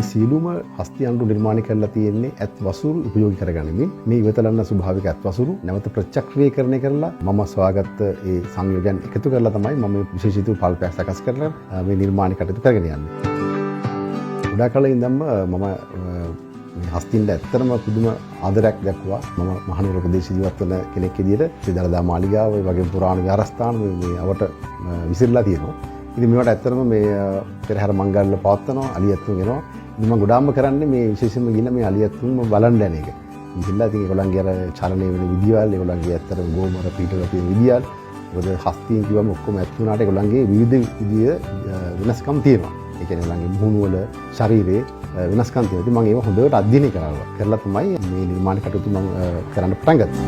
අපි සියලුම හස්ති අඬු නිර්මාණය කරලා තියෙන්නේ ඇත් වසුරු උපයෝගී කරගනිමින්. මේ ඉවතලන්න ස්වභාවික ඇත් වසුරු නැවත ප්‍රතිචක්‍රීයකරණය කරලා මම සොයාගත්ත ඒ සංයෝගයන් එකතු කරලා තමයි මම මේ විශේෂිත පල්පයක් සකස් කරලා මේ නිර්මාණ කටයුතු කරගෙන යන්නේ. ගොඩාක් කලින් ඉඳන්ම මම මේ හස්තින්ට ඇත්තටම පුදුම ආදරයක් දැක්වුවා. මම මහනුවර ප්‍රදේශ ජීවත් වෙන කෙනෙක් විදියට ශ්‍රී දළදා මාලිගාව, ඒ වගේම පුරාණ විහාරස්ථාන මේ අවට විසිරලා තියෙනවා. ඉතින් මේවට ඇත්තටම මේ පෙරහැර මංගල්‍ය පවත්වනවා, අලි ඇතුන් එනවා. ඉතින් මම ගොඩාක්ම කරන්නේ මේ විශේෂයෙන්ම ගිහිල්ලා මේ අලි ඇතුන්ම බලන්න යන එක. ගිහිල්ලා ඉතින් ඒගොල්ලන්ගේ අර චලනය වෙන විදියවල්, ඒගොල්ලන්ගේ ඇත්තටම ගෝමර පීඨවල තියෙන විදියවල්. මොකද හස්තීන් කිව්වම ඔක්කොම ඇත් වුණාට ඒගොල්ලන්ගේ විවිධ විදිය වෙනස්කම් තියෙනවා. ඒ කියන්නේ ඒගොල්ලන්ගේ මුහුණු වල, ශරීරයේ වෙනස්කම් තියෙනවා. ඉතින් මම ඒව හොඳට අධ්‍යයනය කරනවා. කරලා තමයි මේ නිර්මාණ කටයුතු මම කරන්න පටන් ගත්තේ.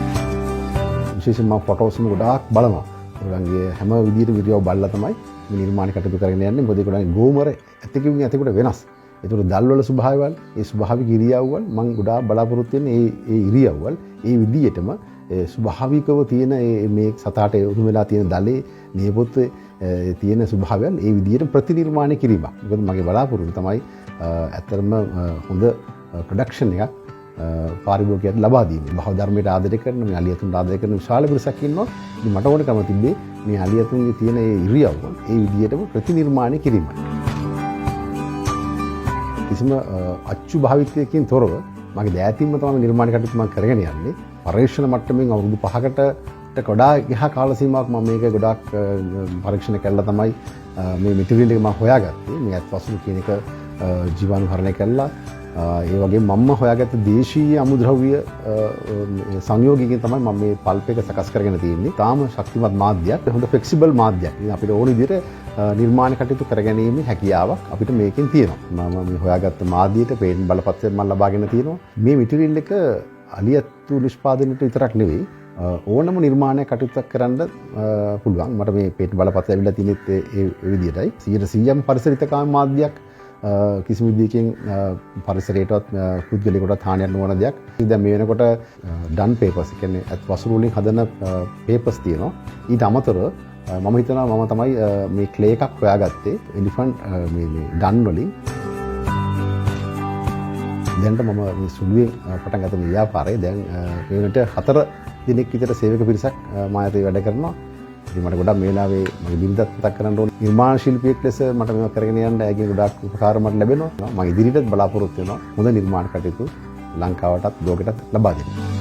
විශේෂයෙන්ම මම ෆොටෝස්ම ගොඩාක් බලනවා. ඒගොල්ලන්ගේ හැම විදියටම ඉරියව් බලලා තමයි මේ නිර්මාණ කටයුතු කරගෙන යන්නේ. මොකද ඒගොල්ලන්ගේ ගෝමර ඇතකින් ඇතෙකුට වෙනස්. ඒතකොට දල්වල ස්වභාවයල්, ඒ ස්වභාවික ඉරියව්වල් මම ගොඩාක් බලාපොරොත්තු වෙන්නේ ඒ ඒ ඉරියව්වල් ඒ විදියටම ඒ ස්වභාවිකව තියෙන ඒ මේ සතාට උරුම වෙලා තියෙන දලේ නියපොත්තේ තියෙන ස්වභාවයන් ඒ විදියට ප්‍රතිනිර්මාණය කිරීමක්. මොකද මගේ බලාපොරොත්තු තමයි ඇත්තටම හොඳ ප්‍රොඩක්ෂන් එකක් පාරිභෝගිකයන්ට ලබා දීම. භව ධර්මයට ආදරය කරන, මේ අලියතුන්ට ආදරය කරන විශාල පිරිසක් ඉන්නවා. ඉතින් මට ඕනකම තිබ්බේ මේ අලියතුන්ගේ තියෙන ඒ ඉරියව්ව ඒ විදියටම ප්‍රතිනිර්මාණය කිරීමයි. කිසිම අච්චු භාවිතයකින් තොරව මගේ දෑතින්ම තමයි නිර්මාණ කටයුතු මම කරගෙන යන්නේ. පර්යේෂණ මට්ටමින් අවුරුදු 5කට වඩා එහා කාල සීමාවක් මම මේක ගොඩාක් පරීක්ෂණ කරලා තමයි මේ මෙටීරියල් එක මම හොයාගත්තේ. මේ ඇත් වසුරු කියන එක ජීවාණුහරණය කරලා, ඒ වගේම මම හොයාගත්ත දේශීය අමුද්‍රව්‍ය සංයෝගයකින් තමයි මම මේ පල්ප් එක සකස් කරගෙන තියෙන්නේ. තාම ශක්තිමත් මාධ්‍යයක්, හොඳ ෆ්ලෙක්සිබල් මාධ්‍යයක්. ඉතින් අපිට ඕන විදිහට නිර්මාණ කටයුතු කරගැනීමේ හැකියාවක් අපිට මේකෙන් තියෙනවා. මම මේ හොයාගත්ත මාධ්‍යයට පේටන්ට් බලපත්‍රයක් මම ලබාගෙන තියෙනවා. මේ මෙටීරියල් එක අලියත්තු නිෂ්පාදනයට විතරක් නෙවෙයි, ඕනම නිර්මාණයක් කටයුත්තක් කරන්න පුළුවන්. මට මේ පේටන්ට් බලපත්‍රය ඇවිල්ලා තියෙනෙත් ඒ විදිහටයි. 100%ම පරිසරිතකාමී මාධ්‍යයක්, කිසිම විදිහකින් පරිසරයටවත් පුද්ගලයෙකුටවත් හානියක් නොවන දෙයක්. ඉතින් දැන් මේ වෙනකොට ඩන් පේපර්ස්, ඒ කියන්නේ ඇත් වසුරු වලින් හදන පේපර්ස් තියෙනවා. ඊට අමතරව මම හිතනවා මම තමයි මේ ක්ලේ එකක් හොයාගත්තේ එලිෆන්ට් මේ මේ ඩන් වලින්. දැනට මම මේ සුළුවෙන් පටන් ගත්ත මේ ව්‍යාපාරය දැන් මේ වෙනකොට 4 දිනක් විතර සේවක පිරිසක් මා අතේ වැඩ කරනවා. ඉතින් මට ගොඩක් මේ වෙලාවේ මගේ බිරිඳත් මතක් කරන්න ඕනේ. නිර්මාණ ශිල්පියෙක් ලෙස මට මේවා කරගෙන යන්න ඇයගෙන් ගොඩාක් උපකාර මට ලැබෙනවා. මම ඉදිරියටත් බලාපොරොත්තු වෙනවා හොඳ නිර්මාණ කටයුතු ලංකාවටත් ලෝකෙටත් ලබා දෙන්න.